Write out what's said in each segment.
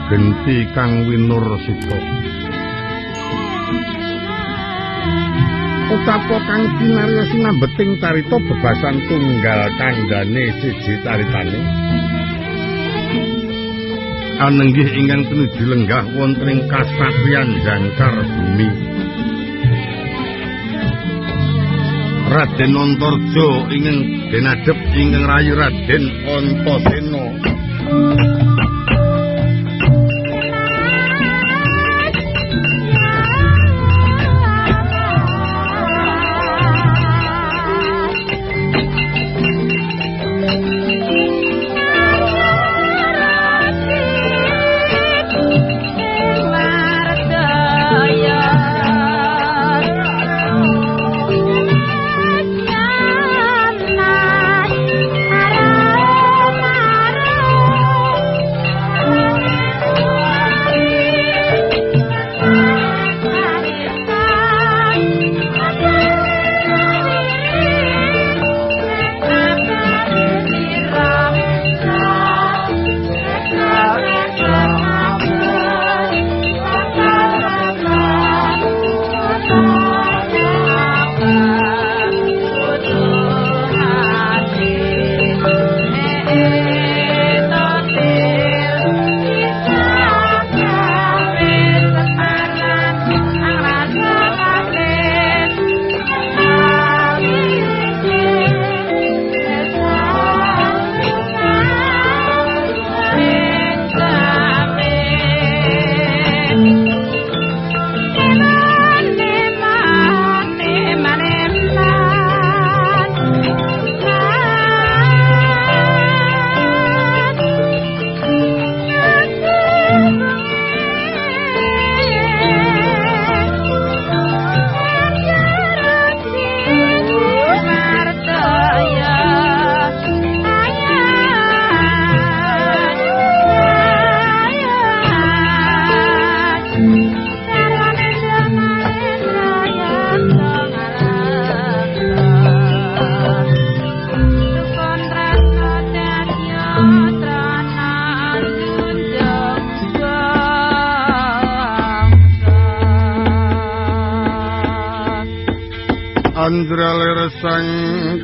Genti kang winursita. Utapa kang kinarya sinambeting carita bebasan tunggal kandhane siji caritane. Anenggih ingkang pinuju lenggah wonten ing kasatriyan jangkar bumi. Raden Antarja ingkang denadhep ingkang rayi Raden Antasena. Andralir sang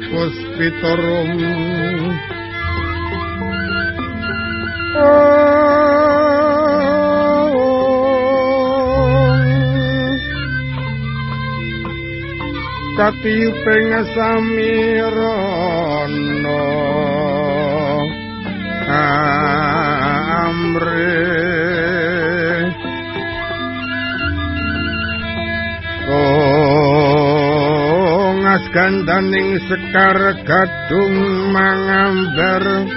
puspitorum katiyuping samirana amre gandaning sekar gadung mangambar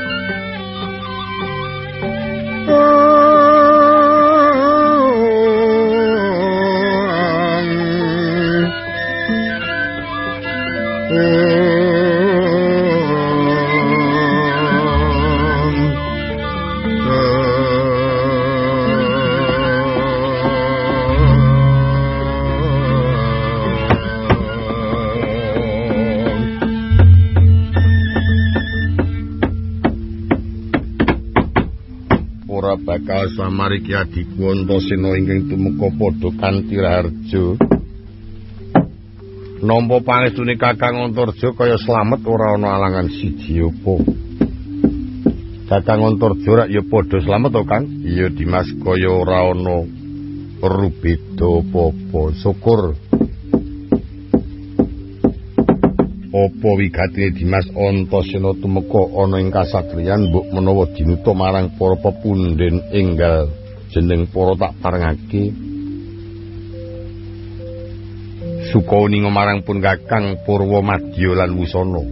bakal samariki adhiku Antasena ingkang tumeka padha kanthi raharja. Nampa pangestune Kakang Antarja kaya slamet ora ana alangan siji apa. Kakang Antarja rak ya padha slamet to, Kang? Iya Dimas, kaya ora ana rubeda apa-apa. Syukur. Apa wigatine Dimas Antasena tumeka ana ing kasatriyan mbok menawa dinuta marang para pepundhen enggal jeneng para tak parengake suka uninga marang pun Kakang Purwa Madya lan Wusana.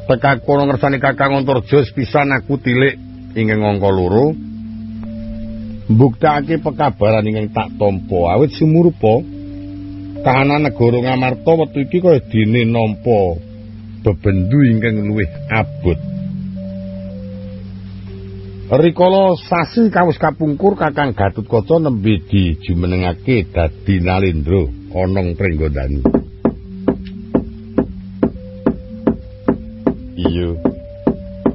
Tekaku ana ngersane Kakang Antarja sepisan aku tilik ingkang angka 2 mbuktekake pekabaran ingkang tak tampa awit sumurupa kahanan negara Ngamarta wektu iki kaya dene nampa bebendu ingkang luwih abot. Rikala sasi kawis kapungkur Kakang Gatotkaca nembe dijumenengake dadi Nalendra ana Pringgondani. Iya.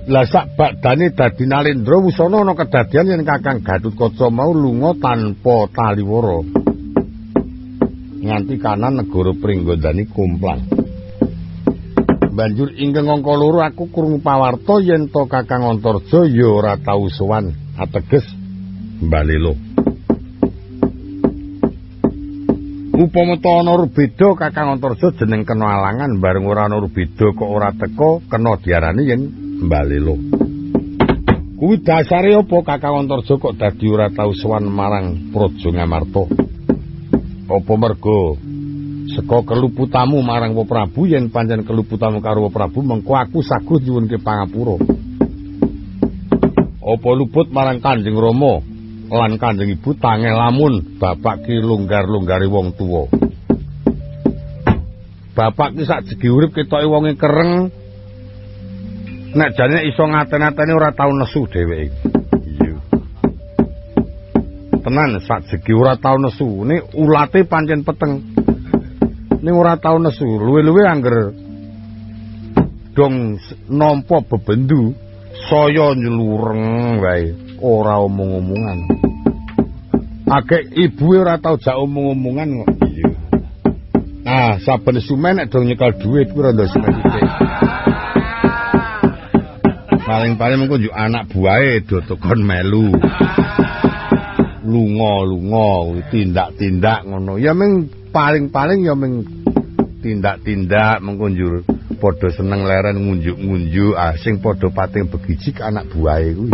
Lah sak bakdane dadi Nalendra wusana ana kedadian yen Kakang Gatotkaca mau lunga tanpa taliwara nganti kanan negara Pringgondani Komplang. Banjur ingkang angka loro aku krungu pawarta yen to Kakang Antarja ya ora tau sowan, ateges mbalelo. Upama ta ana rubeda Kakang Antarja jeneng kena alangan, bareng ora ana rubeda kok ora teka kena diarani yen mbalelo. Kuwi dasare apa Kakang Antarja kok dadi ora tau sowan marang Praja Ngamarta? Apa merga saka keluputamu marang Wa Prabu? Yen pancen keluputamu karo Wa Prabu mengko aku saguh nyuwunke pangapura. Apa luput marang Kanjeng Rama lan Kanjeng Ibu tangeh lamun bapak ki longgar-longgare wong tuwa. Bapak ki sak jegi urip ketoke wonge kereng, nek jane iso ngaten-atene ora tau nesu dheweke. Iya. Tenan sak jegi ora tau nesu. Nek ulate pancen peteng. Ning ora tau nesu, luwe-luwe angger dong nampa bebendu saya nyelureng wae, ora omong-omongan. Agek ibuke ora tau jak omong-omongan kok. Iya. Ah, saben sumen nek dong nyekel dhuwit kuwi rada sumen sithik. Paling-paling mengko njuk anak buahe do tekon melu. Lunga-lunga, tindak-tindak ngono. Ya ming paling-paling ya ming tindak-tindak mengko njur padha seneng leren ngunjuk-ngunjuk. Ah, sing padha pating begijik anak buahe kuwi.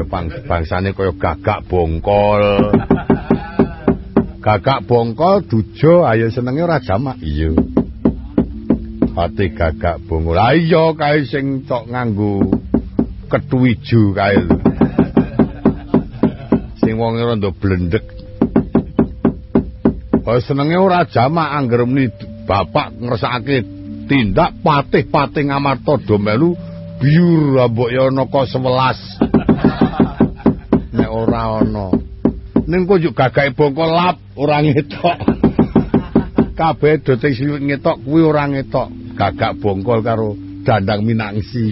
Bangsane kaya gagak bongkol. Gagak bongkol dujo ayo senenge ora jamak. Iya. Pate gagak bongkol. Ah iya kae sing tok nganggo kethu ijo kae lho. Sing wonge rada blendek. Kaya senenge ora jamak angger muni bapak ngersakake tindak patih-patih Ngamarta do melu biur mbok ya ana ka 11. Nek ora ana. Ning kok njuk gagake bongkol lap ora ngetok. Kabeh do sing ngetok kuwi ora ngetok. Gagak bongkol karo Dandang Minangsi.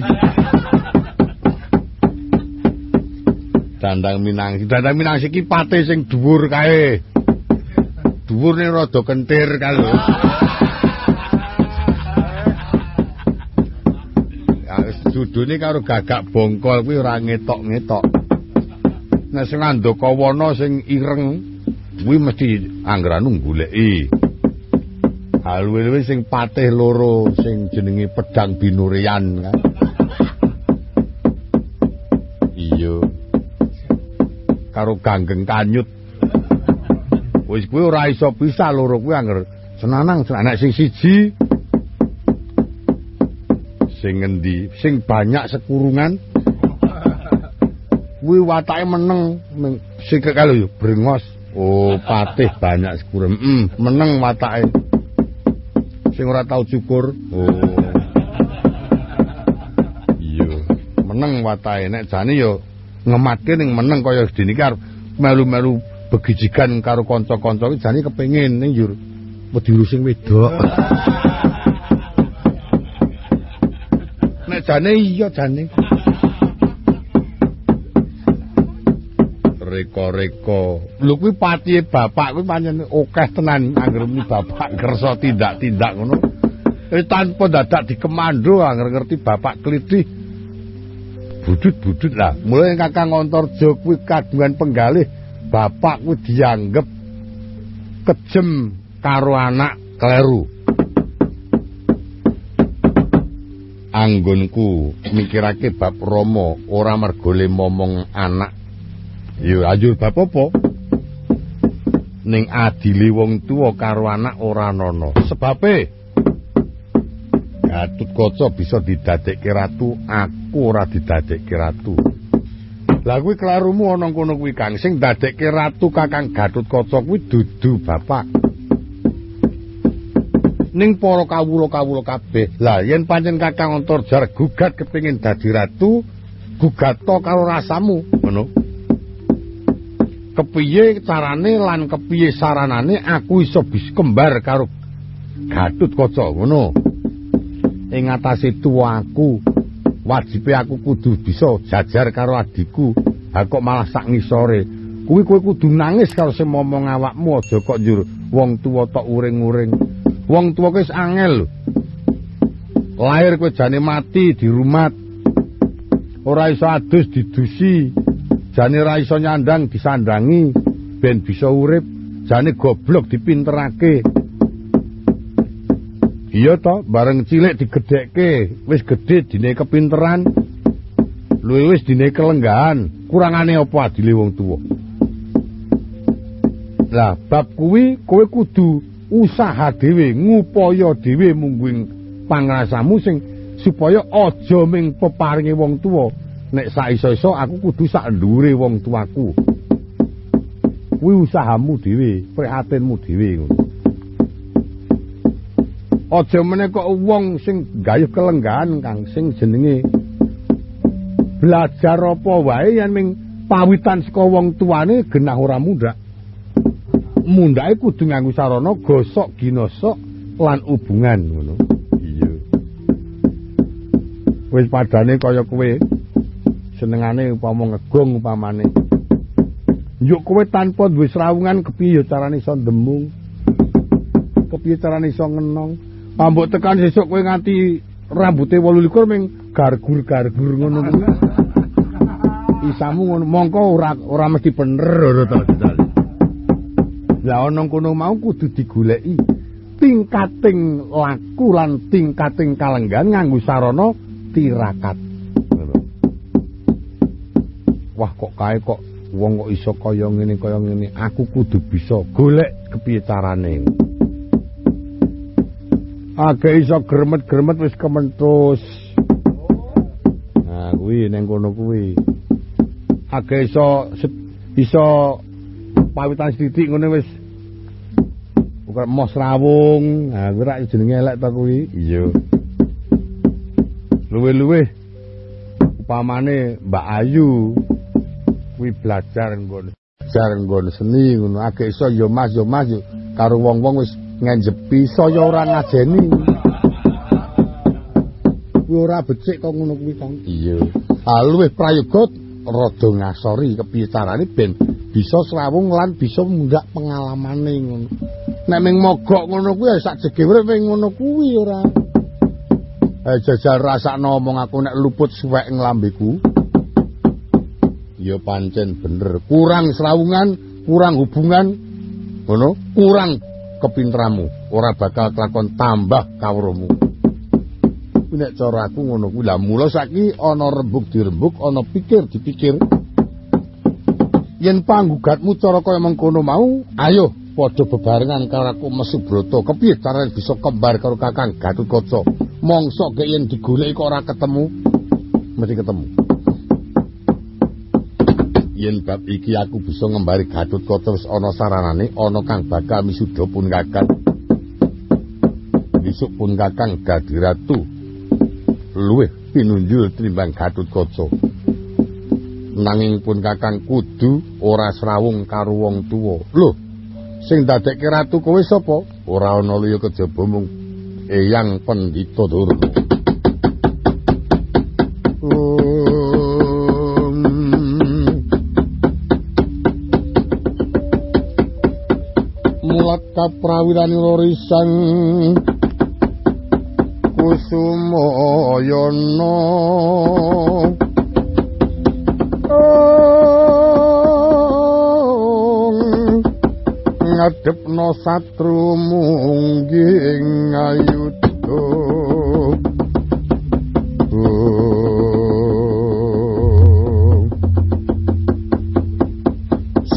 Dandang Minangsi. Dandang Minangsi ki patih sing dhuwur kae. Dhuwur ning rada kentir kae lho. Ya wis judune karo gagak bongkol kuwi ora ngetok-ngetok. Nek sing Andakawana sing ireng kuwi mesti anggeranu goleki. Luwe-luwe sing patih loro sing jenenge Pedang Binurian kan. Iya. Karo Ganggeng Kanyut. Wis kuwi ora iso pisah loro kuwi angger senanang nek sing siji sing ngendi sing banyak sekurungan kuwi watake meneng sing kalo yo brengos. Oh, patih banyak sekurung. Meneng watake. Sing ora tau cukur. Oh. Iya, meneng watake nek jane yo ngematke ning meneng kaya dene iki arep melu-melu begijigan karo kanca-kanca iki jane kepengin ning njur wedi sing wedok. Nek jane iya jane. Reka-reka. Lho kuwi patihe bapak kuwi pancen akeh tenan anggere muni bapak kersa tindak-tindak ngono. Tanpa dadak dikemando anggere ngerti bapak klithih. Budut-budut lah. Mulane Kakang Antarja kuwi kagungan penggalih bapak kuwi dianggep kejem karo anak kleru. Anggonku mikirake bab Rama ora mergo le momong anak. Ya anjur bab apa? Ning adile wong tuwa karo anak ora ana. Sebabe Gatotkaca bisa didadekke ratu, aku ora didadekke ratu. Lah kuwi klerumu ana kono kuwi Kang. Sing dadekke ratu Kakang Gatotkaca kuwi dudu bapak. Ning para kawula-kawula kabeh. Lah yen pancen Kakang Antarja gugat kepengin dadi ratu, gugato karo rasamu, ngono. Kepiye carane lan kepiye saranane aku iso bisa kembar karo Gatotkaca ngono. Ing atase tuwa aku Wajibe aku kudu bisa jajar karo adhiku. Ha kok malah sak ngisore. Kuwi kowe kudu nangis karo sing momong awakmu, aja kok njur wong tuwa tok uring-uring. Wong tuwa wis angel lho. Lahir kowe jane mati dirumat. Ora iso adus didusi. Jane ora iso nyandang disandangi ben bisa urip. Jane goblok dipinterake. Iya to, bareng cilik digedhekke, wis gedhe dine kepinteran. Luwih wis dine kelenggahan, kurangane apa adile wong tuwa. Lah bab kuwi kowe kudu usaha dhewe, ngupaya dhewe mungguing pangrasamu sing supaya aja ming peparinge wong tuwa. Nek saiso-iso aku kudu sak ndhuwure wong tuaku. Kuwi usahamu dhewe, prihatinmu dhewe ngono. Aja meneh kok wong sing gayuh kelenggahan Kang, sing jenenge belajar apa wae yen ming pawitan saka wong tuane genah ora mundhak. Mundhake kudu nganggo sarana gosok ginosok lan hubungan ngono. Iya. Wis padane kaya kowe senengane upama ngegong upamane. Njuk kowe tanpa duwe srawungan kepiye ya carane iso ndemung? Kepiye carane iso ngenong? Ambok tekan sesuk kowe nganti rambute 28 ming gargur-gargur ngono kuwi. Isamu ngono mongko ora mesti bener ora to. Lah ana kono mau kudu digoleki tingkating laku lan tingkating kalenggan nganggo sarana tirakat. Wah kok kae kok wong kok iso kaya ngene, aku kudu bisa golek kepiye carane. Age iso gremet-gremet wis kementus. Nah kuwi ning kono kuwi. Age iso iso pawitan sithik ngono wis bukan mos rawung. Nah kuwi rak jenenge elek ta kuwi. Iya. Luwih-luwih upamane Mbak Ayu kuwi belajar nggon seni ngono. Age iso ya Mas ya Mas karo wong-wong wis ngenjepi saya ora ngajeni. Kuwi ora becik kok ngono kuwi Kang. Iya. Ah luwih prayoga rada ngasori kepiye carane ben bisa srawung lan bisa mundhak pengalamane ngono. Nek ming mogok ngono kuwi sak jege urip ming ngono kuwi ora. Jajal rasakno omong aku nek luput suwek ing lambeku. Ya pancen bener, kurang srawungan, kurang hubungan ngono, kurang kepintramu, ora bakal kelakon tambah kawruhmu. Kuwi nek cara aku ngono kuwi. Lah mula saiki ana rembug dirembug, ana pikir dipikir. Yen panggugatmu cara kaya mengkono mau, ayo padha bebarengan karo aku Mesubrata. Kepiye carane bisa kembar karo Kakang Gatotkaca? Mongso gek yen digoleki kok ora ketemu, mesti ketemu. Yen bab iki aku bisa ngembari Gatotkaca wis ana saranane, ana kang bakal misuda pun Kakang. Besok pun Kakang dadi ratu luwih pinunjul tinimbang Gatotkaca. Nanging pun Kakang kudu ora srawung karo wong tuwa. Lho, sing dadekke ratu kowe sapa? Ora ana liya kejaba mung Eyang Pandhita Durna. Mulat kaprawirane Risang Kusumayana. Ngadepno satru mungging ayuda.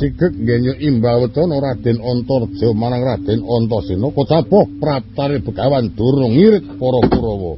Sigek ngenyo imbal wecono Raden Antarja marang Raden Antasena kocapoh praptane Begawan Durna ngirit para Kurawa.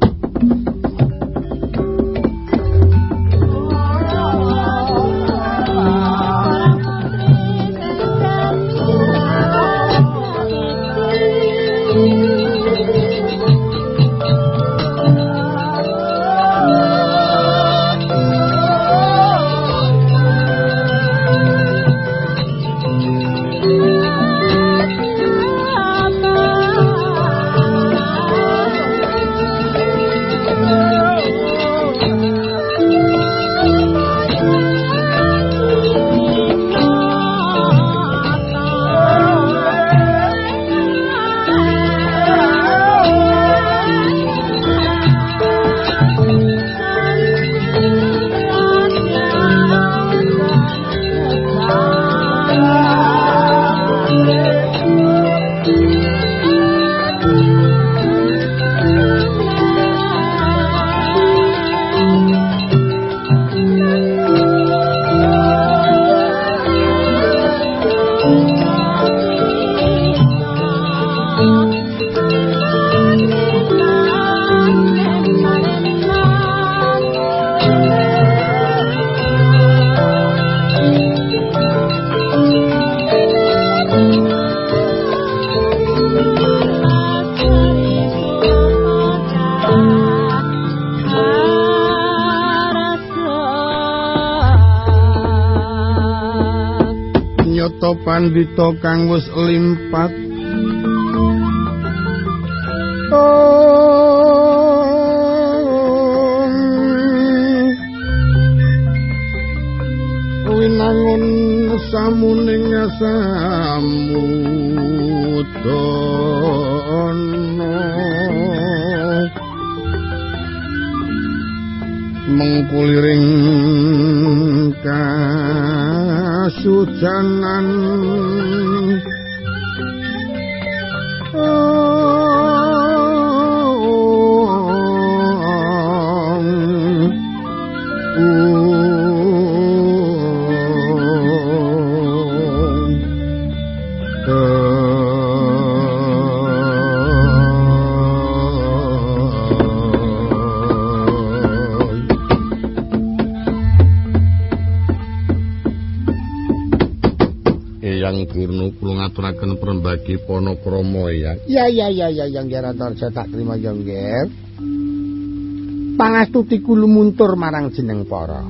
Thank you. Niyata pandhita kang wis limpat. Winangun samuning samudana mengkuliring kasujanan. Eyang Durna kula ngaturaken prembagi panakrama Eyang. Ya ya ya ya Yang Antarja tak trima ya nggih. Pangastutiku lumuntur marang jeneng para.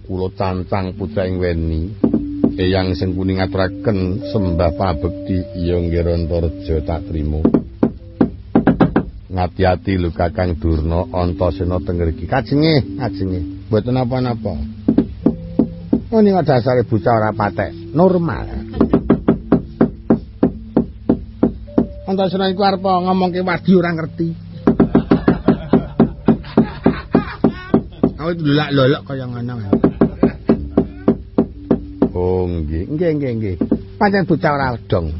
Kula cancang putra ing weni. Eyang Sengkuni ngaturaken sembah pabekti ya nggih Antarja tak trima. Ngati-ati lho Kakang Durna, Antasena teng ngriki. Kajenge, kajenge. Mboten napa-napa. Oh ning dasare bocah ora patek normal. Antasena iku arep ngomongke wadi ora ngerti. Awit lolak-lolok kaya ngono. Oh nggih, nggih nggih nggih. Pancen bocah ora dong.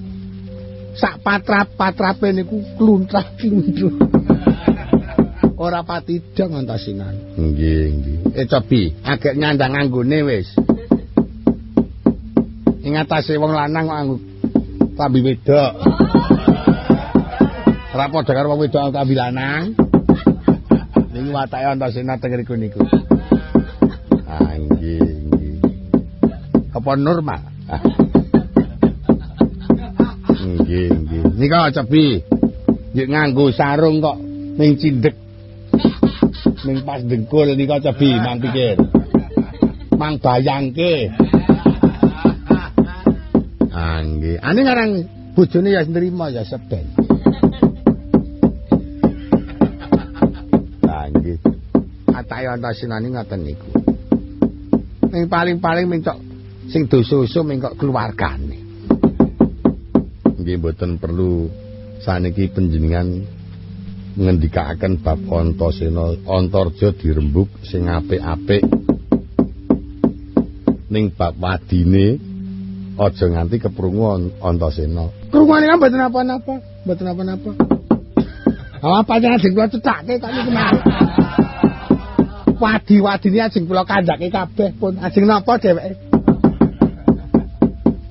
Sak patrap-patrape niku kluntrah-kluntrah. Ora pati dong Antasena. Nggih nggih. Cobi agek nyandang anggone wis. Ing atase wong lanang kok nganggo klambi wedok. Ora padha karo wong wedok klambi lanang. Niku watake Antasena teng ngriku niku. Ah nggih nggih. Apa normal? Nggih nggih. Nika Cebi. Nek nganggo sarung kok ning cindhek. Ning pas dengkul nika Cebi mang pikir. Mang bayangke. Ah nggih. Ane ngarang bojone ya nrimo ya seben. Ah nggih. Atake Antasena ngoten niku. Ning paling-paling mingkok sing dosa-dosa mingkok keluargane. Nggih mboten perlu saniki panjenengan ngendikaaken bab Antasena, Antarja dirembug sing apik-apik. Ning bab wadine aja nganti keprungu Antasena. Krungune kan mboten napa-napa, mboten napa-napa. Ah pancen ajeng kula cethake kok niku mawon. Wadi-wadine ajeng kula kandhake kabeh pun ajeng napa dheweke.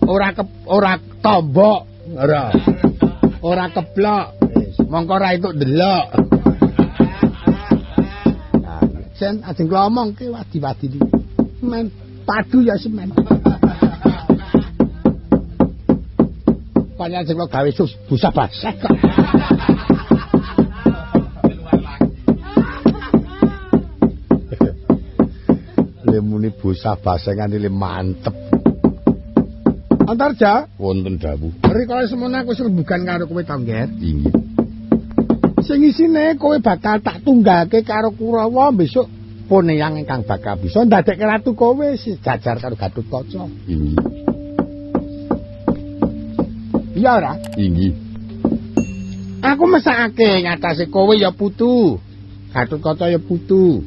Ora tombok, ora. Ora keblok. Mongko ora entuk ndelok. Nah, sen ajeng kula omongke wadi-wadi iki. Men padu ya semen. Pancen ajeng kula gawe busa basah kok. Lemune busa basah nganti le mantep. Antarja wonten dawuh. Rikala semono aku srembugan karo kowe ta, Ngger? Inggih. Sing isine kowe bakal tak tunggalke karo Kurawa besok pun eyang ingkang bakal bisa ndadekke ratu kowe sejajar karo Gatotkaca. Inggih. Iya ora? Inggih. Aku mesakake ngatasé kowe ya putu. Gatotkaca ya putu.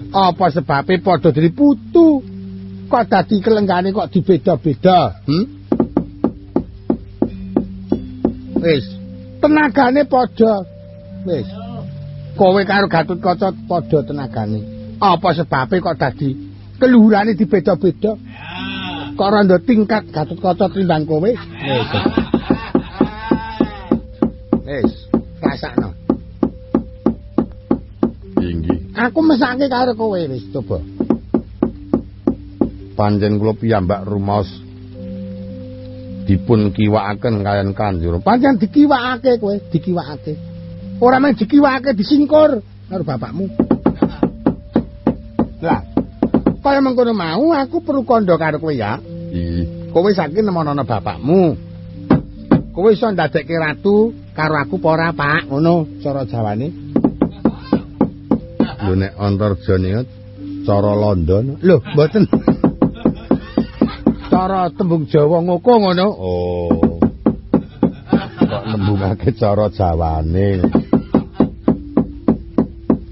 Apa sebabe padha dadi putu? Kok dadi kelenggane kok dibeda-beda? Wis, tenagane padha. Wis. Kowe karo Gatotkaca padha tenagane. Apa sebabe kok dadi keluhurane dibeda-beda? Kok rondo tingkat Gatotkaca timbang kowe? Wis. Wis, rasakno. Inggih. Aku mesake karo kowe wis coba. Pancen kula piyambak rumaos dipun kiwakaken kaliyan Kanjeng. Pancen dikiwakake kowe, dikiwakake. Ora mung dikiwakake disingkur karo bapakmu. Lah, Kaya mengkono mau aku perlu kandha karo kowe ya. Iya. Kowe saiki nemonono bapakmu. Kowe iso ndadekke ratu karo aku apa ora, Pak? Ngono cara Jawane. Lho nek Antarja niku cara Londo. Lho, mboten. Cara tembung Jawa ngoko ngono. Oh. Kok nembungake cara Jawane.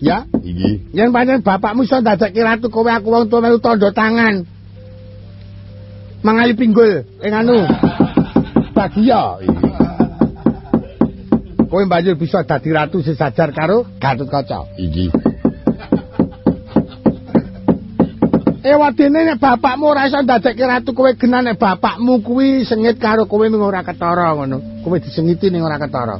Ya, iki. Yen pancen bapakmu iso ndadekke ratu kowe aku wong tuwa melu tandha tangan. Mangayu pinggul ing anu. Bagiya. Kowe banjur bisa dadi ratu sejajar karo Gatotkaca. Iki. Ewadene nek bapakmu ora iso ndadekke ratu kowe genan nek bapakmu kuwi sengit karo kowe ning ora ketara ngono. Kowe disengiti ning ora ketara.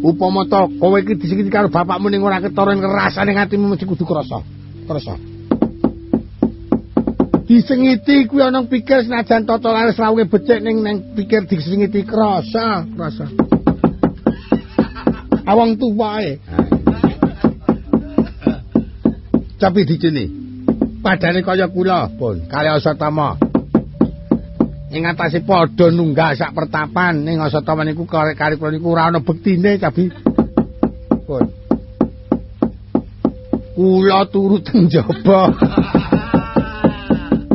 Upama to kowe iki disengiti karo bapakmu ning ora ketara ning rasane atimu mesti kudu krasa. Krasa. Disengiti kuwi ana pikir senajan tata laris rawuhe becik ning nang pikir disengiti krasa, krasa. Awang tuwae. Tapi dicini. Padane kaya kula, pun kali Asatama. Ing atase padha nunggah sak pertapan ning Asatama niku kari kula niku ora ana bektine tapi pun. Kula turu teng jaba.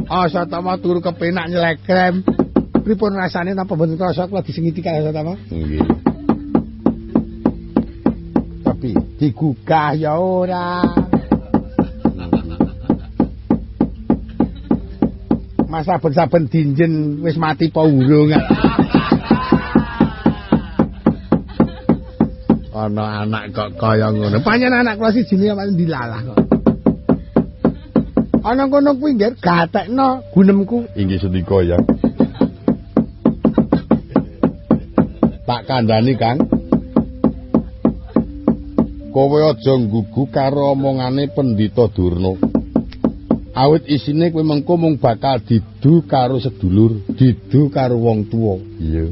Asatama turu kepenak nyelekrem. Pripun rasane napa mboten krasa kula disengiti kali Asatama? Nggih. Tapi digugah ya ora. Mas saben-saben dinjen wis mati apa urung. Ana anak kok kaya ngono. Pancen anak kula sijine pancen dilalah kok. Ana kono kuwi nggih gatekno gunemku. Inggih sendika ya. Tak kandhani, Kang. Kowe aja nggugu karo omongane Pendhita Durna. Awit isine kowe mengko mung bakal didu karo sedulur, didu karo wong tuwa. Iya.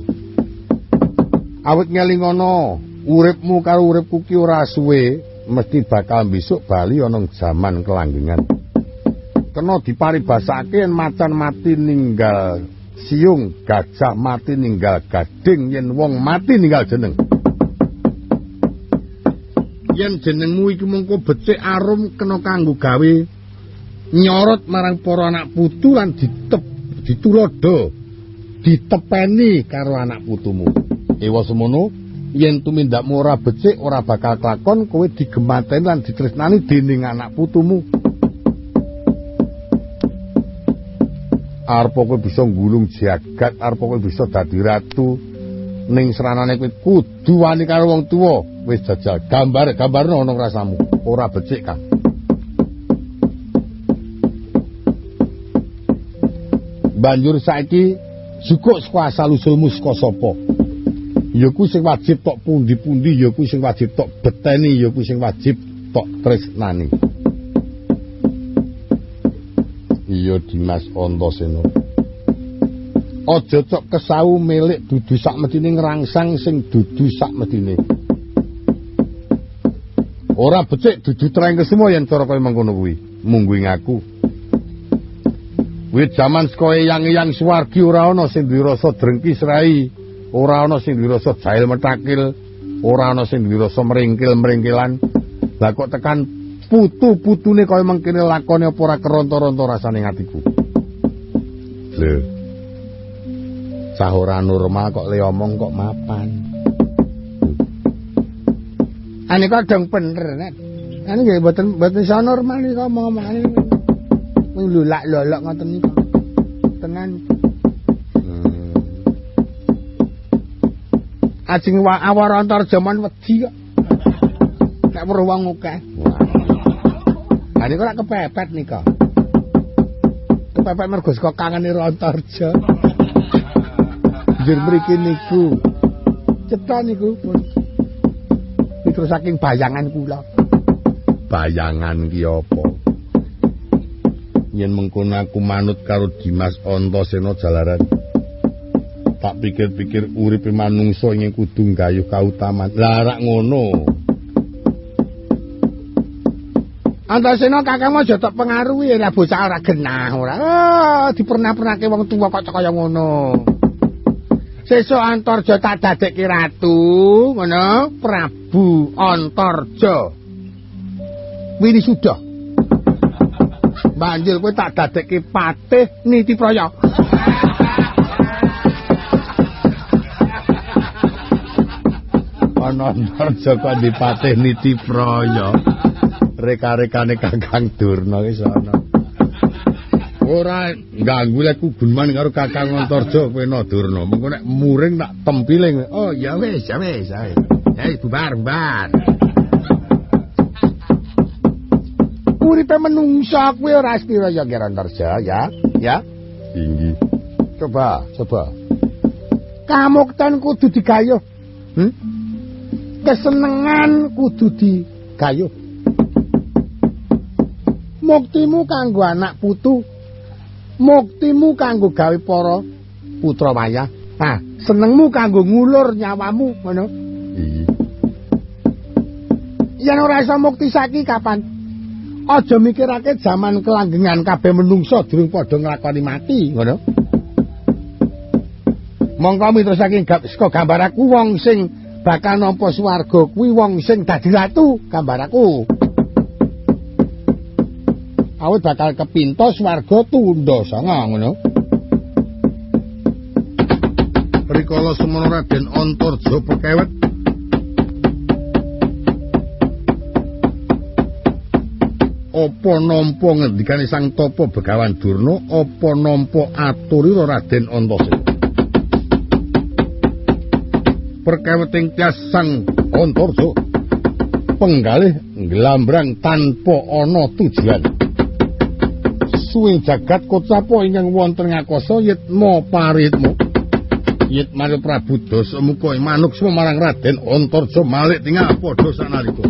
Awit ngelingono, uripmu karo uripku ki ora suwe, mesti bakal besok bali ana jaman kelanggengan. Kena diparibasake yen macan mati ninggal siung, gajah mati ninggal gading, yen wong mati ninggal jeneng. Yen jenengmu iki mengko becik arum kena kanggo gawe nyorot marang para anak putu lan ditulodo ditepeni karo anak putumu. Ewa semono, yen tumindakmu ora becik ora bakal kelakon, kowe digemateni lan ditresnani dening anak putumu. Arep kowe bisa nggulung jagat, arep kowe bisa dadi ratu, ning sranane kowe kudu wani karo wong tuwa. Wis jajal gambar-gambarno ana rasamu, ora becik, Kang. Banjur saiki jukuk saka asal usulmu saka sapa? Ya kuwi sing wajib tok pundi-pundi, ya kuwi sing wajib tok beteni, ya kuwi sing wajib tok tresnani. Iya Dimas Antasena. Aja cok kesau milik dudu sak medine ngrangsang sing dudu sak medine. Ora becik dudu treng kesumo yen cara kaya mengkono kuwi. Mungguing aku. Wit jaman saka eyang-eyang suwargi ora ana sing duwe rasa drengki srai, ora ana sing duwe rasa jail metakil, ora ana sing duwe rasa meringkil-meringkilan. Lah kok tekan putu-putune kaya mengkene lakone apa ora keronto-ronto rasane atiku. Lho. Cah ora normal kok le omong kok mapan. Aneka dong bener nek. Ane nggih mboten iso normal iki omong-omongane. Mung lolak-lolok ngoten niku. Tenan. Ajeng awara Antarja mon wedi kok. Nek weruh wong akeh. Ha niku lak kepepet nika. Kepepet mergo saka kangene Antarja. Njur mriki niku. Cetha niku pun. Terus saking bayangan kula. Bayangan ki apa? Yen mengkono aku manut karo Dimas Antasena jalaran. Tak pikir-pikir uripe manungsa ing kudu nggayuh kautaman. Lah rak ngono. Antasena kakangmu aja tok pengaruhi lah bocah ora genah ora. Oh, dipernah-pernahke wong tuwa kok kaya ngono. Sesuk Antarja tak dadekke ratu, ngono, Prabu Antarja. Winisuda. Banjur kowe tak dadekke patih Nitipraya. Ana Antarja kok dipatih Nitipraya. Reka-rekane Kakang Durna wis ana. Ora ganggu lek guneman karo Kakang Antarja kowe na Durna. Mengko nek muring tak tempiling. Oh ya wis, ya wis, ya wis. Ya bubar, bubar. Uripe menungsa kuwi ora sepira ya Nger Antarja ya, ya. Inggih. Coba, coba. Kamukten kudu digayuh. Kesenengan kudu digayuh. Muktimu kanggo anak putu, muktimu kanggo gawe para putra wayah. Ah, senengmu kanggo ngulur nyawamu, ngono. Iya. Yen ora iso mukti saiki kapan? Aja mikirake jaman kelanggengan kabeh menungsa durung padha nglakoni mati, ngono. Mongko mitra saking saka gambar aku wong sing bakal nampa swarga kuwi wong sing dadi ratu, gambar aku. Awit bakal kepinta swarga tundha sanga ngono. Rikala semono Raden Antarja pekewet apa nampa ngendikane Sang Tapa Begawan Durna, apa nampa aturira Raden Antasena. Perkeweting tias Sang Antarja penggalih nglambrang tanpa ana tujuan. Suwing jagat kocapa ingkang wonten ngakasa yitma paritma. Yitmane Prabu Dasamuka manuksma marang Raden Antarja malik tinggal padha sanalika.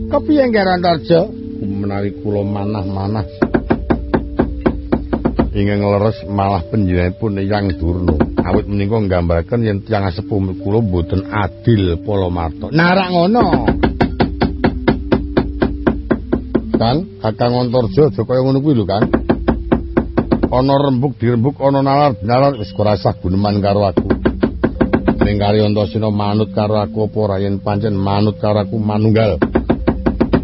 Kepiye Ngger Antarja? Menawi kula manah-manah ingkang leres malah panjenenganipun Eyang Durna. Awit menika nggambaraken yen tiyang sepuh kula mboten adil palamarta. Nah rak ngono. Kang, Kakang Antarja aja kaya ngono kuwi lho, Kang. Ana rembug dirembug, ana nalar nalar wis ora usah guneman karo aku. Ning kari Antasena manut karo aku apa ora yen pancen manut karo aku manunggal.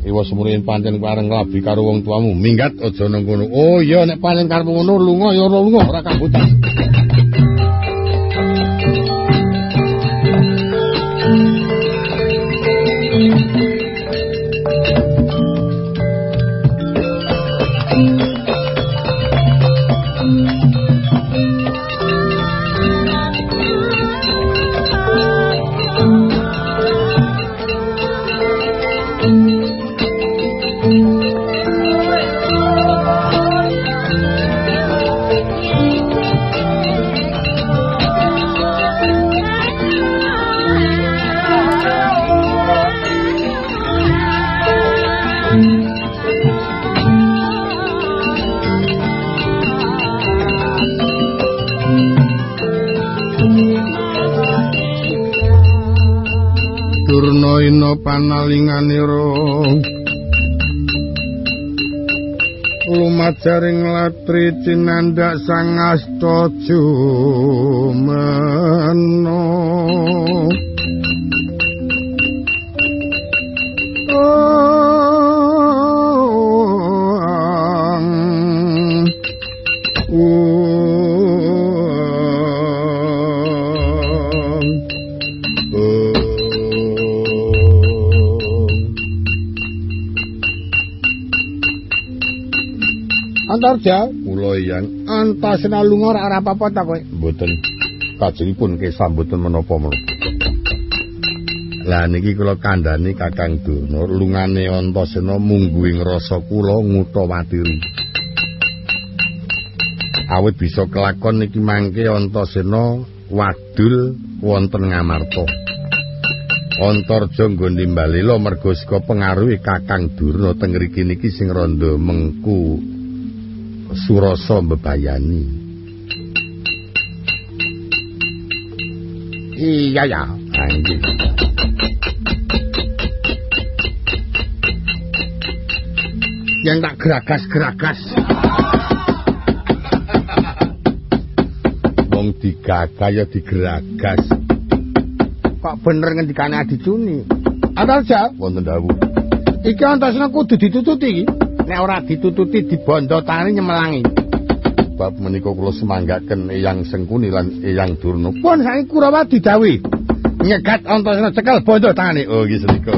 Iwa semono yen pancen areng nglabi karo wong tuamu, minggat aja nang kono. Oh iya nek pancen karep ngono lunga ya ora lunga, ora kambutan. Durna panalinganira lumajaring latri cinandhak sang asta jumena. Antarja, kula Eyang. Antasena lunga ora apa-apa ta kowe? Mboten. Kajengipun kesah mboten menapa-menapa. Lah niki kula kandhani Kakang Durna, lungane Antasena mungguing rasa kula ngutawatiri. Awit bisa kelakon niki mangke Antasena wadul wonten Ngamarta. Antarja nggone mbalela merga saka pengaruhe Kakang Durna teng ngriki niki sing randha mengku surasa mbebayani. Iya ya, nggih. Yang tak geragas-geragas. Wong digagas ya digeragas. Kok bener ngendikane Adicuni? Antarja, wonten dawuh. Iki Antasena kudu ditututi iki. Nek ora ditututi dibondo tangane nyemelangi. Bab menika kula semanggaken Eyang Sengkuni lan Eyang Durna. Pun saiki Kurawa didhawuhi. Nyegat Antasena cekel bondo tangane. Oh iki senika.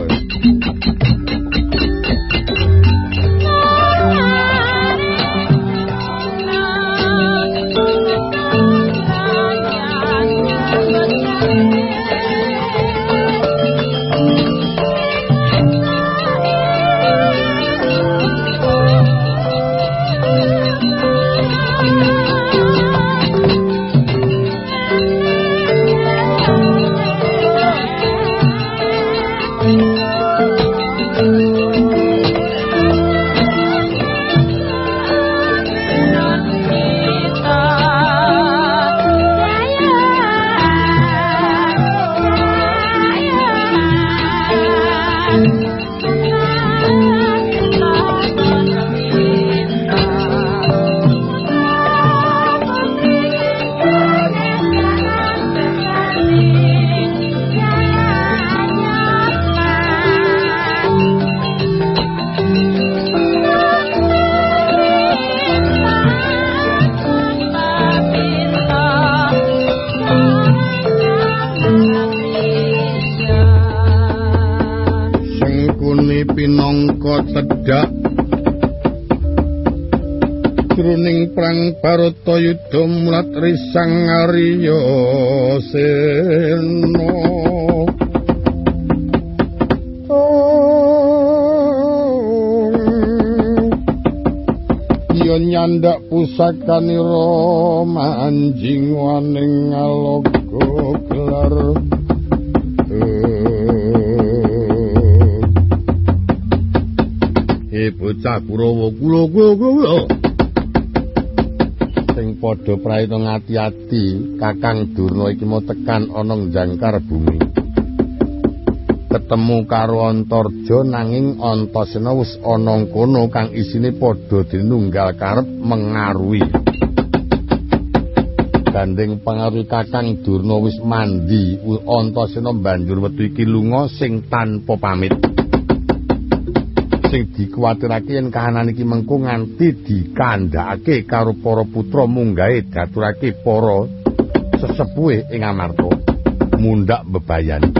Jroning perang Bharatayuda mulat risang Arya Sena. Ya nyandak pusakanira manjing waning aloga gelar. Bocah Kurawa kula kula kula sing padha prayitna ngati-ati Kakang Durna iki mau tekan ana njangkar bumi ketemu karo Antarja nanging Antasena wis ana kono kang isine padha dinunggal karep mengaruhi gandeng pengaruh Kakang Durna wis mandi Antasena banjur wetu iki lunga sing tanpa pamit. Sing dikuwatirake yen kahanan iki mengko nganti dikandhakake karo para putra munggahe daturake para sesepuhe ing Amarta mundhak bebayani.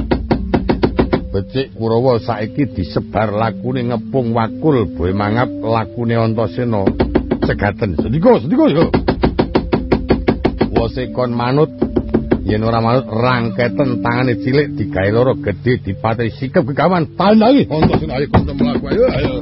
Becik Kurawa saiki disebar lakune ngepung wakul boe mangap lakune Antasena cegaten. Sendika, sendika yo. Wose kon manut, yen ora manut rangketen tangane cilik digawe loro gedhe dipatri sikep kegawan tandangi Antasena ayo kon mlaku ayo ayo.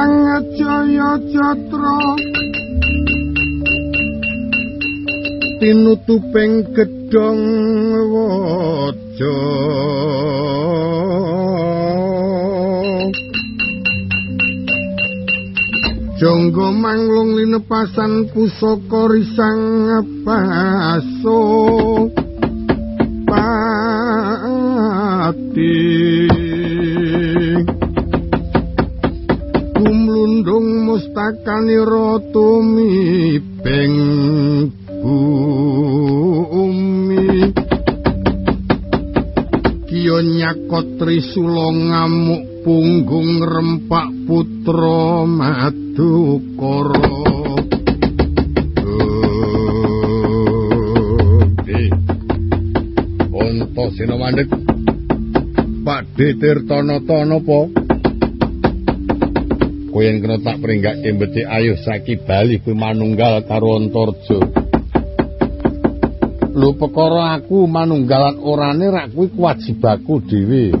Kakang Jaya Jatra tinutuping gedhong waja. Jangga manglung linepasan pusaka risang baso pati. Gumlundung mustakanira tumibeng bumi. Kiya nyakot trisula ngamuk punggung rempak putra Madukara. Antasena mandheg. Pakdhe Tirtanata napa? Kowe yen kena tak pringgake becik ayo saiki bali kowe manunggal karo Antarja. Lho perkara aku manunggalan orane rak kuwi kewajibanku dhewe.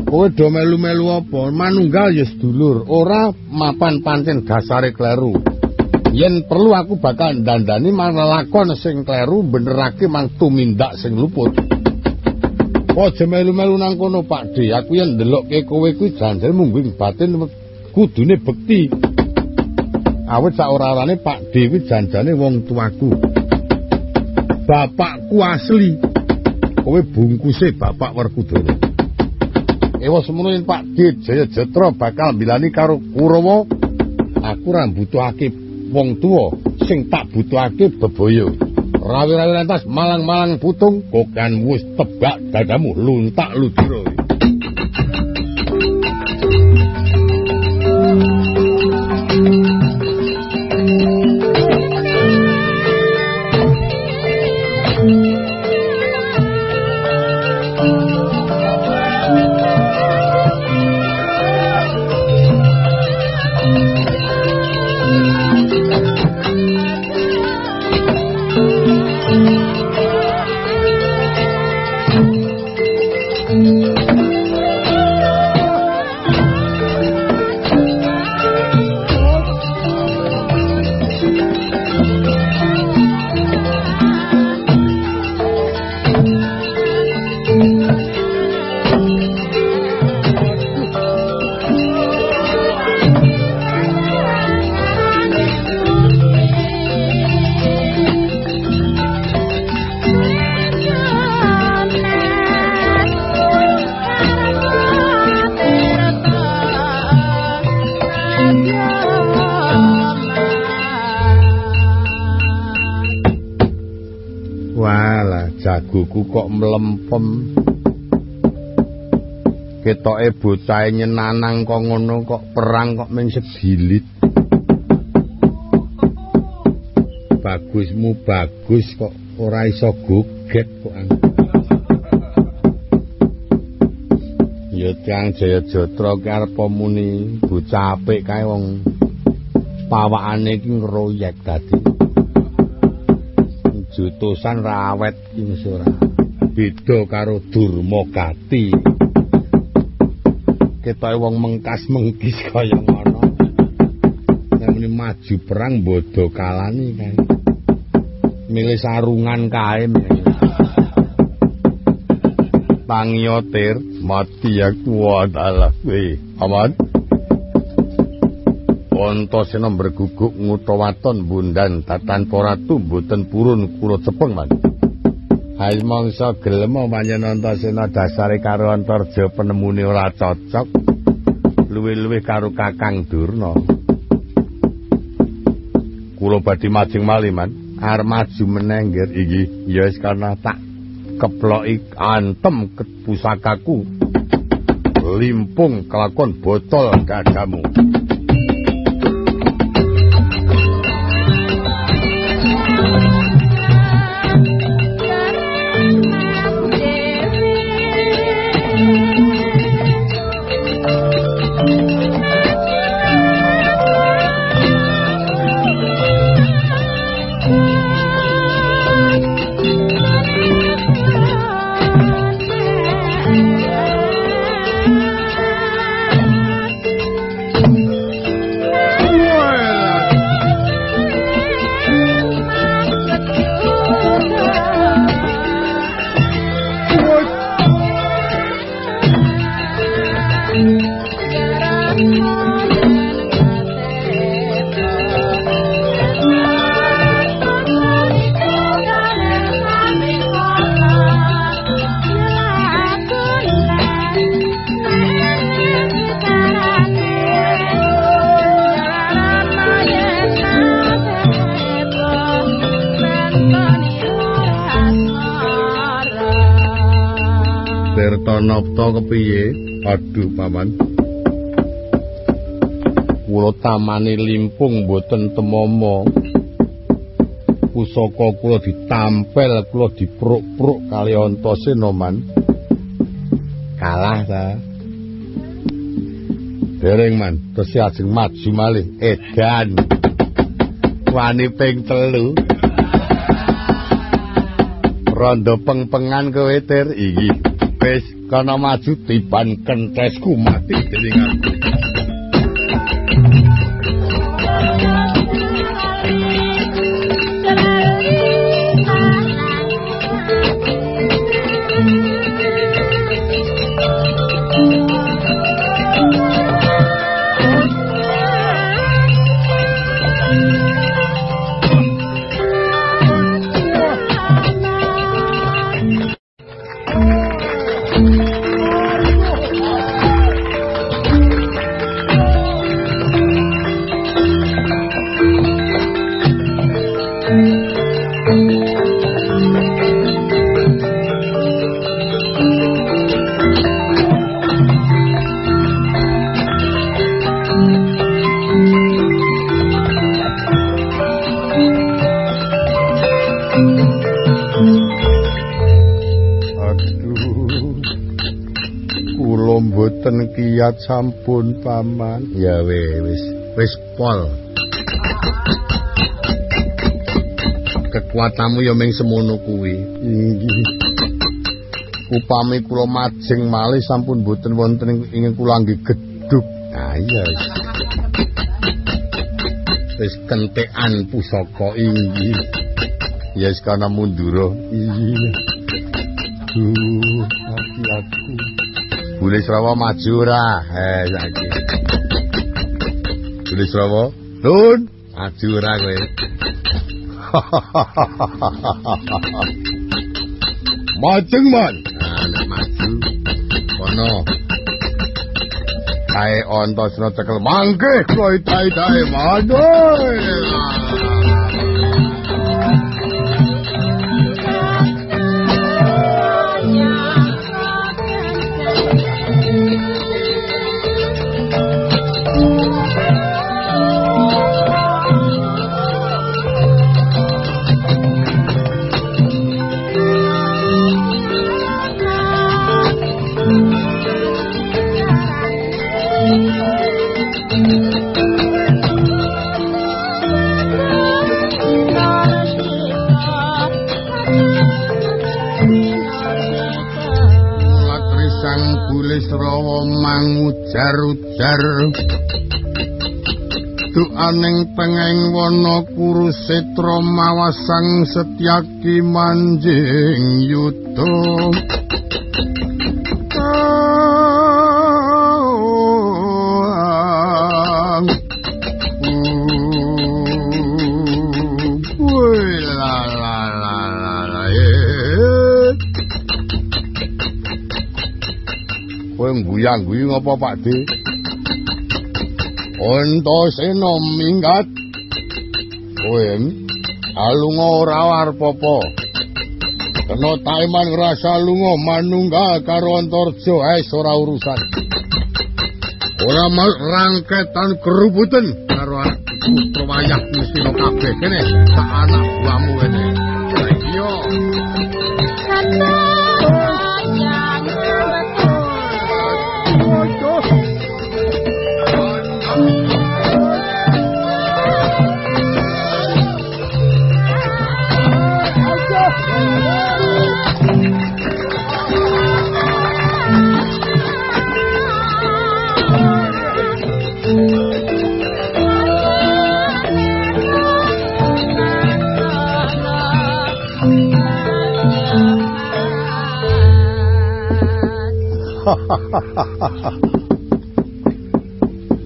Kowe do melu-melu apa? Manunggal ya sedulur, ora mapan pancen dasare kleru. Yen perlu aku bakal ndandani marang lakon sing kleru benerake mang tumindak sing luput. Aja melu-melu nang kono Pakdhe, aku yen ndelokke kowe kuwi janjane mungguing batin kudune bekti. Awit sak ora-orane Pakdhe kuwi janjane wong tuaku. Bapakku asli. Kowe bungkuse Bapak Werkudara. Ewa semono yen Pakdhe Jaya Jatra bakal mbilani karo Kurawa, aku ora mbutuhake wong tuwa, sing tak butuhake bebaya. Rawi-rawi lantas malang-malang putung, kokan wis tebak dadamu luntak ludira. Jagoku kok mlempem. Ketoke bocahe nyenanang kok ngono kok perang kok ming sedilit. Bagusmu bagus kok ora iso goget kok. Ya Kang Jaya Jatra ki arep muni bocah apik kae wong pawakane iki ngroyek dadi. Jutosan ra awet iki ora. Beda karo Durmagati. Ketoke wong mengkas-mengkis kaya ngono. Nek muni maju perang bodho kalani kae. Milih sarungan kae. Tangiyo Tir, mati aku adalah kowe. Aman. Antasena mbreguguk ngutha waton bundan tatan ratu mboten purun kula cepeng man. Hai mangsa gelem panjenengan Antasena dasare karo Antarja penemune ora cocok. Luwih-luwih karo Kakang Durna. Kula badhe majeng malih man. Arep maju meneh nggir iki. Ya wis karena tak keploki antem pusakaku. Limpung kelakon botol dadamu. Anapta kepiye? Aduh, Paman. Kula tamane limpung mboten temama. Pusaka kula ditampel, kula dipruk-pruk kali Antasena, Man. Kalah ta? Dereng, Man. Tesih ajeng maju malih. Edan. Wani ping 3. Rondo peng-pengan kowe, Tir. Iki wis kana maju tiban kentesku mati dening aku. Kiat sampun, Paman. Ya wis, wis pol. Kekuatanmu ya ming semono kuwi. Inggih. Upami kula majeng malih sampun mboten wonten ing kula nggih gedhug. Ah iya. Wis kentekan pusaka inggih. Ya wis kana mundura. Iya. Duh, mati aku. Bulisrawa maju ora? Saiki. Bulisrawa, Nun, maju ora kowe? Majeng, Man. Nah, nek maju kono. Kae Antasena cekel mangke kowe itae-itae manoi. Mangujar-ujar duaning tengeng wana Kurusetra mawasang Setyaki manjing yuda. Kowe ngguyang-guyu ngapa, Pak De? Antasena minggat. Kowe alunga ora arep apa. Kena taiman ngrasa lunga manunggal karo Antarja wis ora urusan. Ora mau rangketan kerubuten karo putra wayah mesti kabeh kene sak anak buahmu kene. Iya.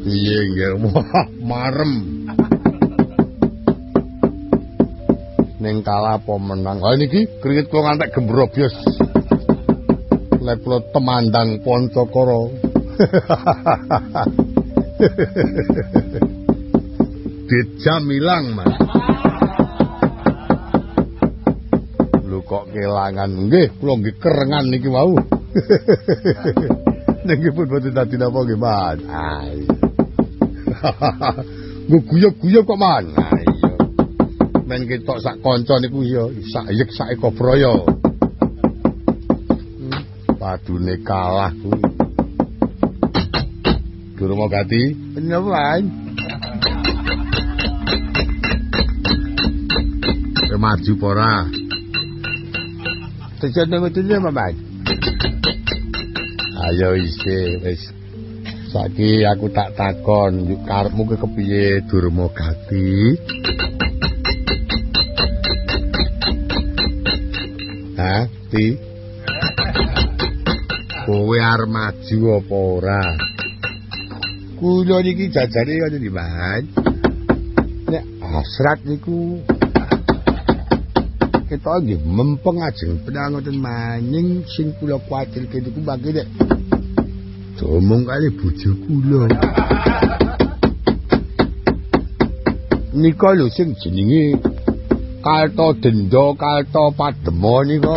Piye nggih? Wah, marem. Ning kalah apa menang? Ha niki kringet kula ngantek gembrobyos. Lek kula temandang Pancakara. Dijam ilang, Mas. Lho kok kelangan? Nggih, kula nggih kerengan niki wau. Niki pun boten dadi napa nggih, Man. Ah iya. Nggo guyub-guyub kok, Man. Ah iya. Men ketok sak kanca niku ya sak yek sak eka braya. Padune kalah kuwi. Durma Gati, Napa, Man? Kowe maju apa ora? Tejane metune, Man. Ayo isih wis. Saiki aku tak takon, yuk karepmu ki kepiye Durma Gati? Hah, Ti? Kowe arep maju apa ora? Kula niki jajane ngoten iki, Man. Nek hasrat niku ketok nggih mempeng ajeng penang ngoten maning sing kula kuwatirke niku mangke nek Omong kali bojo kula. Nika lho sing jenenge kalta denda, kalta padema nika.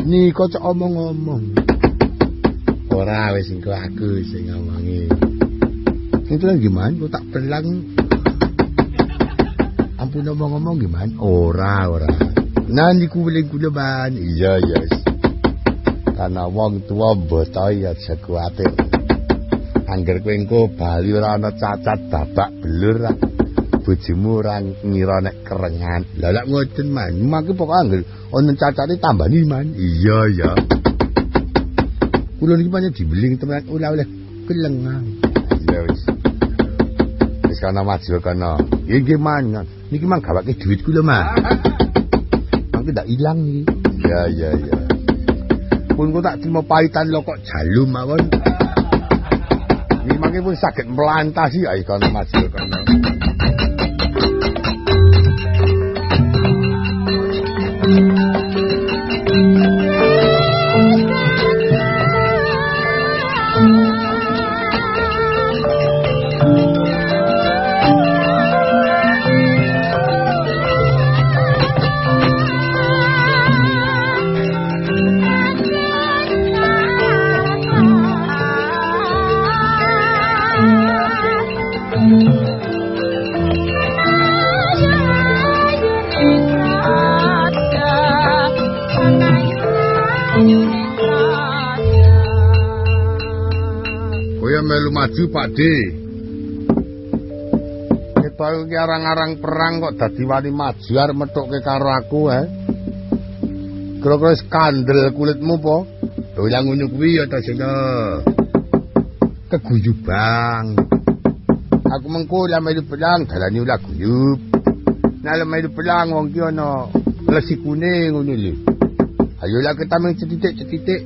Nika cok omong-omong. Ora wis engko aku sing ngomongi. Itu lho gimana? Kok tak pelang. Ampun omong-omong gimana? Ora, ora. Nah niku weling kula, Man. Iya, iya. Karena wong tua mbotoi aja kuwatir. Angger kowe engko bali ora ana cacat babak belur, bojomu ora ngira nek kerengan. Lah lak ngoten, Man. Mangke pokoke angger ana cacate tambani, Man. Iya, iya. Kula niki pancen dibeling temenan ora oleh kelengan. Iya wis. Wis kana maju kana. Nggih, Man. Niki mang gawake dhuwit kula, Man. Mangke ndak ilang iki. Iya, iya, iya. Pun kok tak trimo pahitan lho kok jalu mawon. Niki mangke pun saged mlantasi ayo kana maju kana. Melu maju Pak D. Ketok iki arang-arang perang kok dadi wani maju arep methukke karo aku, he. Kira-kira wis kandel kulitmu apa? Lho lha ngono kuwi ya ta Sena. Keguyuban. Aku mengko lha melu perang dalane ora guyub. Nek lha melu perang wong ki ana lesikune ngono lho. Ayo lah kita meng cetitik-cetitik.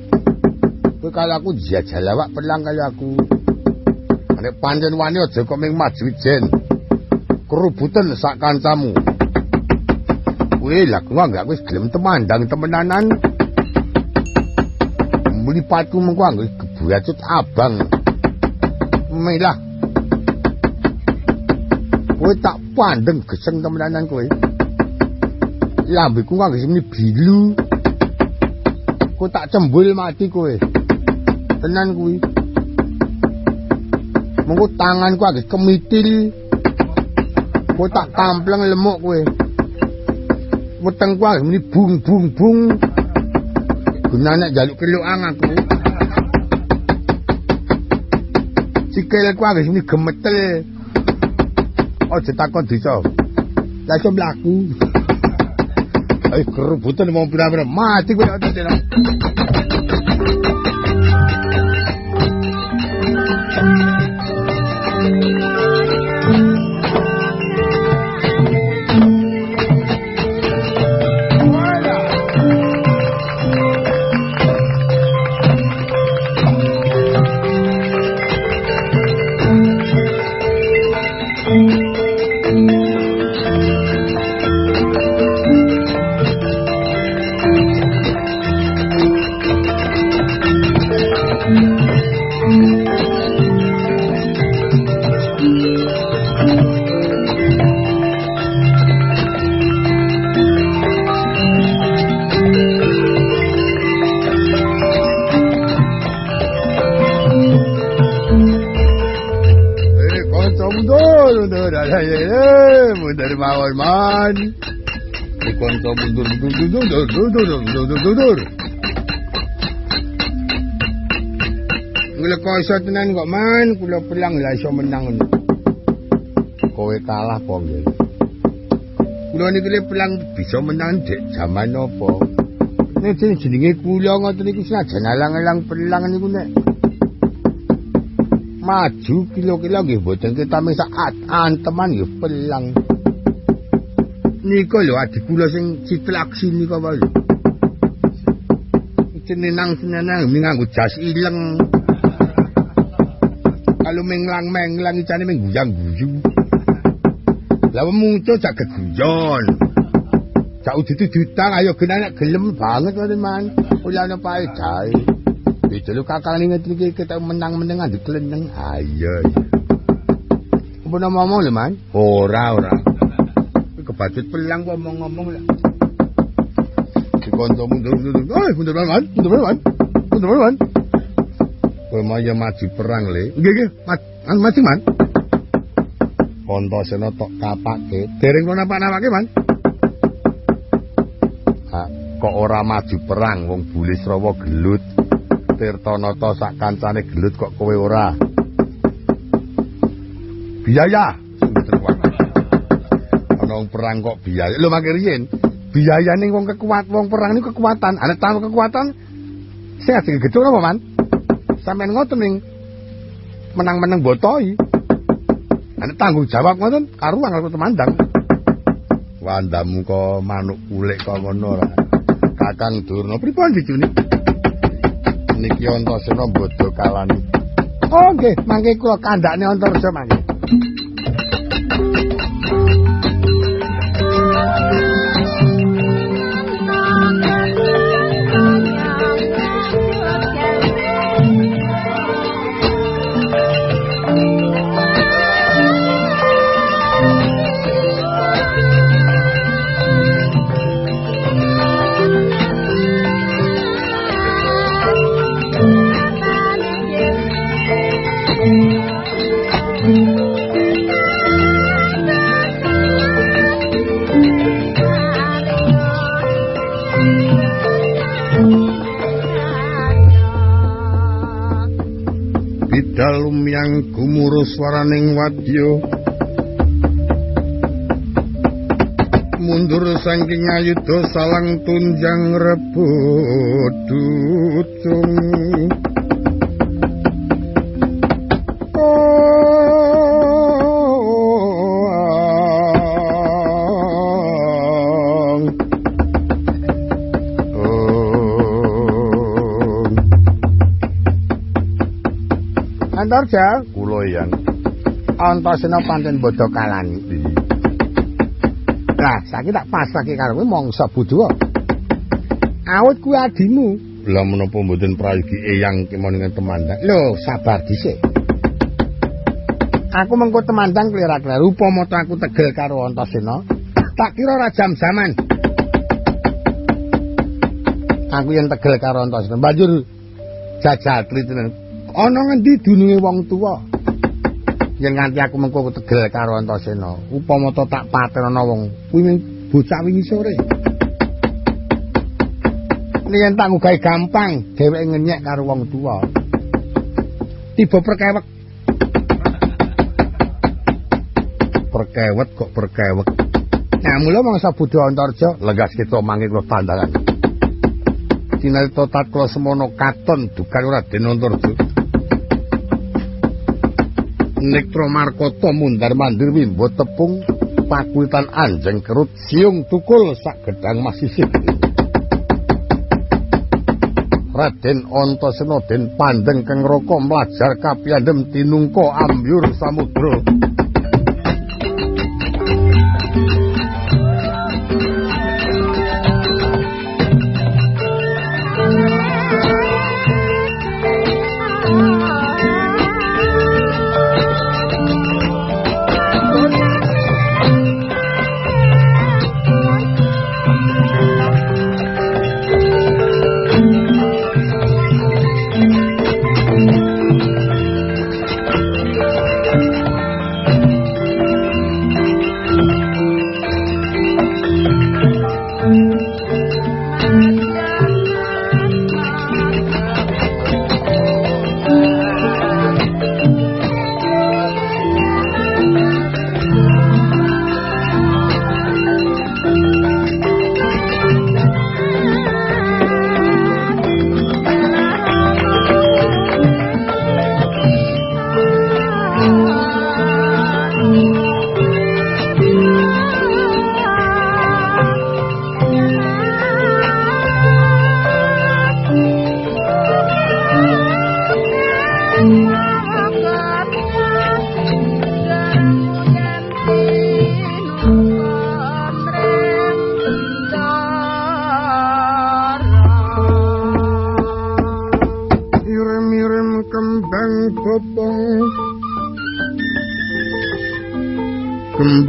Kowe kalau aku jajal awak perang kaya aku. Nek pancen wani aja kok ming maju ijen. Kerubuten sak kancamu. Kowe lha kuwi anggere wis gelem temandang temenanan. Mlipatku mengko anggere gebracut abang. Melah. Kowe tak pandeng geseng temenanan kowe. Lambeku anggere muni bilu. Kowe tak cembul mati kowe. Tenan kuwi. Mengko tanganku agak kemitil. Kowe tak kampleng lemuk kowe. Wetengku agak muni bung bung bung. Gunane njaluk kelukan aku. Sikilku agak muni gemetel. Aja takon desa. Lah iso mlaku. Ayo kerebutan wong pira-pira mati kowe nek desa. Mundur mawon, Man. Dikonco mundur mundur mundur mundur mundur mundur. Ngleko iso tenan kok, Man, kula pelang lah iso menang. Kowe kalah apa nggih? Kula niki le pelang bisa menang dek jaman apa? Nek jenenge kula ngoten niku senajan alang-alang pelang niku nek maju kilo-kilo nggih mboten ketame sak anteman nggih pelang. Nika lho adi kula sing citlaksi nika wae. Cenenang-cenenang nganggo jas ileng. Kalau menglang-menglang icane meng guyang-guyu. Lah muncul jak geguyon. Jak udut-udutan ayo genak gelem banget ngoten, Man. Ora ana paedahe. Beda lho kakang ngene iki ketok menang-menangan dikleneng. Ayo. Apa ngomong lho, Man? Ora, ora. Kebacut pelang kok ngomong-ngomong lah. Dikonco mundur-mundur. Oi, mundur Man, mundur Man. Mundur Man. Kowe mau ya maju perang le. Nggih, nggih, maju Man. Antasena tok kapake. Dereng kula napak-napake, Man. Ha, kok ora maju perang wong Bulisrawa gelut. Tirtanata sak kancane gelut kok kowe ora. Biaya. Ana wong perang kok biaya. Lho mangke riyin, biayane wong kekuat wong perang niku kekuatan. Ana tanpa kekuatan sing ajeng gedhe apa, Man? Sampeyan ngoten ning menang-menang botoi. Ana tanggung jawab ngoten karuan karo temandang. Wandamu kok manuk kulik kok ngono ora. Kakang Durna pripun dicuni? Niki Antasena bodho kalani. Oh nggih, mangke kula kandhakne Antarja mangke. Bidal lumyang gumuruh swaraning wadya mundur saking ayudha salang tunjang rebut ducung. Antarja kula yang Antasena pancen bodho kalani. Lah saiki tak pasrahke karo kowe mangsa bodho. Awit kuwi adimu. Lah menapa mboten prayogi eyang kemon ing temandang? Lho sabar dhisik. Aku mengko temandang klera-kleru upama aku tegel karo Antasena, tak kira ora jam-jaman. Aku yen tegel karo Antasena banjur jajal tritenan. Ana ngendi dununge wong tuwa? Yen nganti aku mengko tegel karo Antasena, upama ta tak patenono wong kuwi bocah wingi sore. Yen tak nggawe gampang, dheweke ngenyek karo wong tuwa. Tiba perkewek. Perkewet kok perkewek. Nah, mula mangsa bodho Antarja legas kita mangke kula tandangan. Sinarita tatkala semono katon dukan Raden Antarja. Nektra markata mundar mandir wimbo tepung pakulitan anjeng kerut siung tukul sak gedang masisih. Raden Antasena den pandeng keng raka mlajar kapiyandhem tinungka ambyur samudra.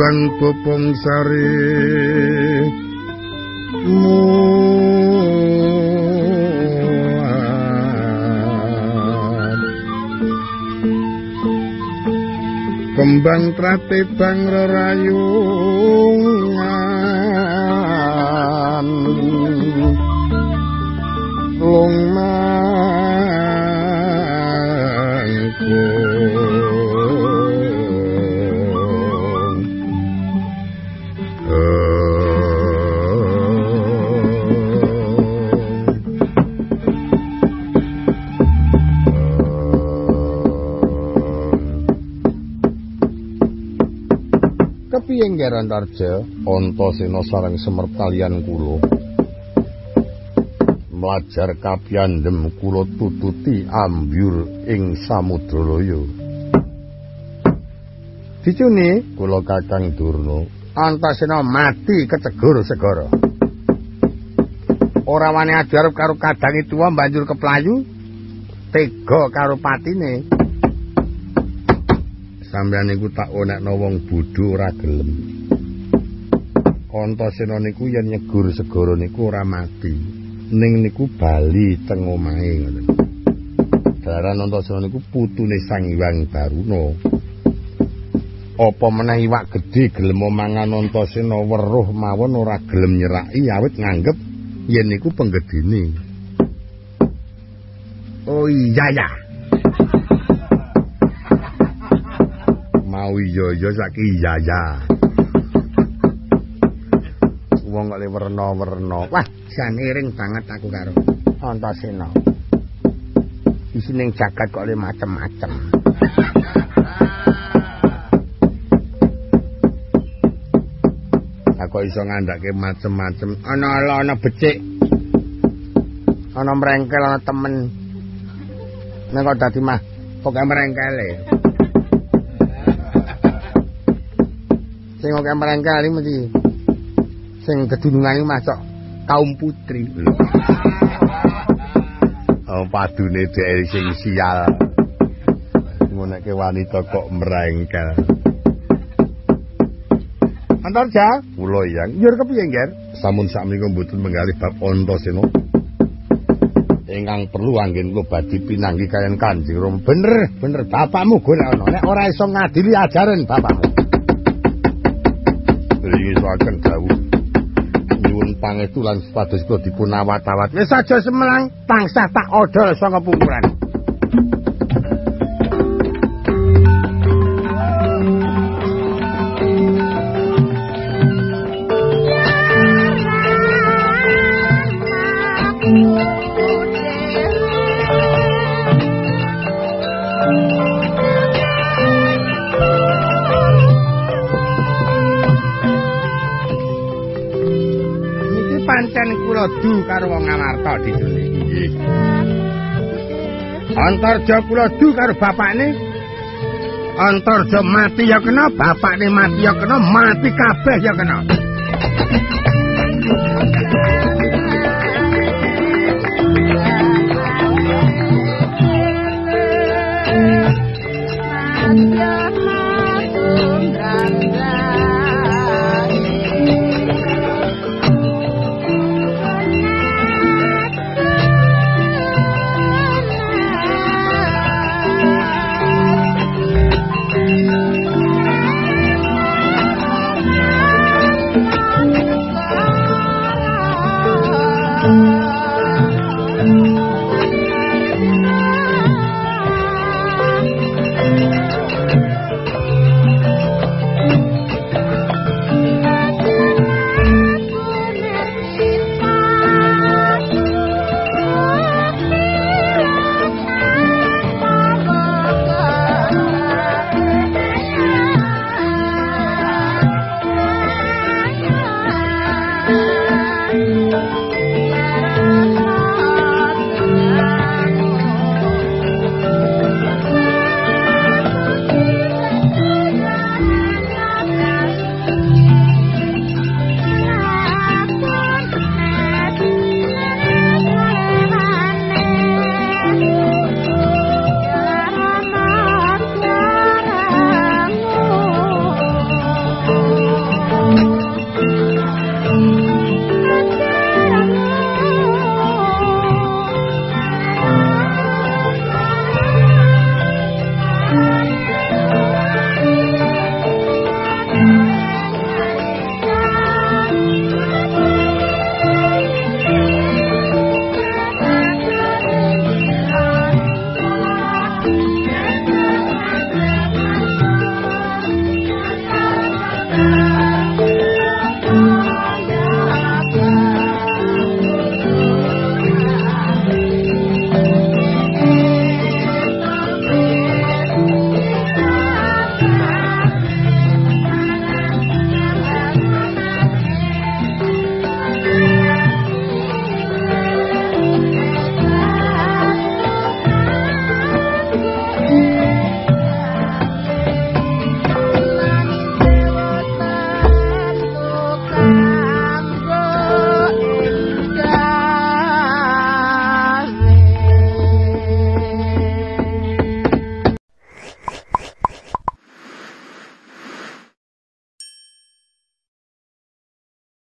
Kembang bopong sari muat, kembang trate bang rerayungan lung mangkung. Kepiye Ngger Antarja? Antasena sareng Semar kaliyan kula mlajar kapiyandhem kula tututi ambyur ing samudra laya. Dicune kula Kakang Durna. Antasena mati kecegur segara. Ora wani adu arep karo kadange tuwa banjur keplayu tega karo patine. Sampeyan niku tak onekno wong bodho ora gelem. Antasena niku yen nyegur segara niku ora mati. Ning niku bali teng omahe ngoten. Daran Antasena niku putune Sang Hyang Baruna. Apa meneh iwak gedhe gelem mangan Antasena weruh mawon ora gelem nyeraki awit nganggep yen niku penggedhene. Oh iya ya. Mau iya iya saiki iya ya. Wong kok le werna-werna. Wah, jan iring banget aku karo Antasena. Isine jagat kok le macem-macem. Aku iso ngandhake macem-macem. Ana ala, ana becik. Ana mrengkel, ana temen. Nek kok dadi mah pokoke mrengkele. Sing oke mrengkel iki mesti sing kedunungan iki masuk kaum putri. Oh, padune dhek sing sial. Ngonekke wanita kok mrengkel. Antarja, kula yang njur kepiye, Ngger? Sampun sakmenika mboten menggalih bab Antasena. Ingkang perlu anggen kula badhe pinanggih kaliyan Kanjeng Rama. Bener, bener bapakmu golek ana. Nek ora iso ngadili ajaran bapakmu. Ringisaken dawuh nyuwun pangestu lan supados kula dipun awat-awat. Wis aja semelang, tansah tak odol saka pungkuran. Pancen kula du karo wong Amarta didune. Nggih. Antarja kula du karo bapakne. Antarja mati ya kena, bapakne mati ya kena, mati kabeh ya kena.